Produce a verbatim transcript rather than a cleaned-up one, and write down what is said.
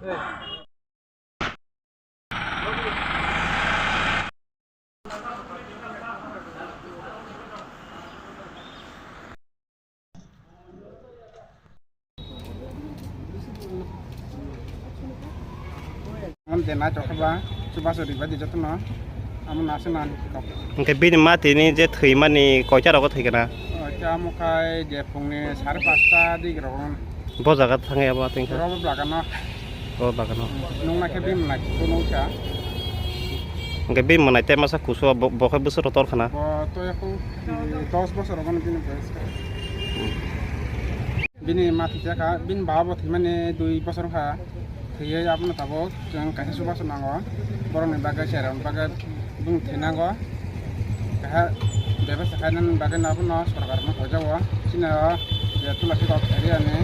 Mon de na chokba, chubasu riba di jotono. Amo nasi nani kok. Hwnkhe bini mati ni je thwimani koita rogo thwikana? Koita amo khai je phungni sare pasta di rogo. Bo jaga thangya bo ating kha? Rogo bagano. Bo bagano. Nung na khe bini mwnai kusu nung sa. Hwnkhe bini mwnai te masa kusu bo, bo khe bwswk rotor khana? Bo to yaku dos bosor rogo bini boyes. Bini mati jakha, bini baba bo thwimani dui bosor wngkha. Thwiwi abono tabuk chwng kaisa chubasu nango. Borokni bagwi, cherairokni bagwi bini thwinango. Kaisa bebasa khainani bagwi abono sorkarno hojago. Chini o je Tulasi Kok area ni.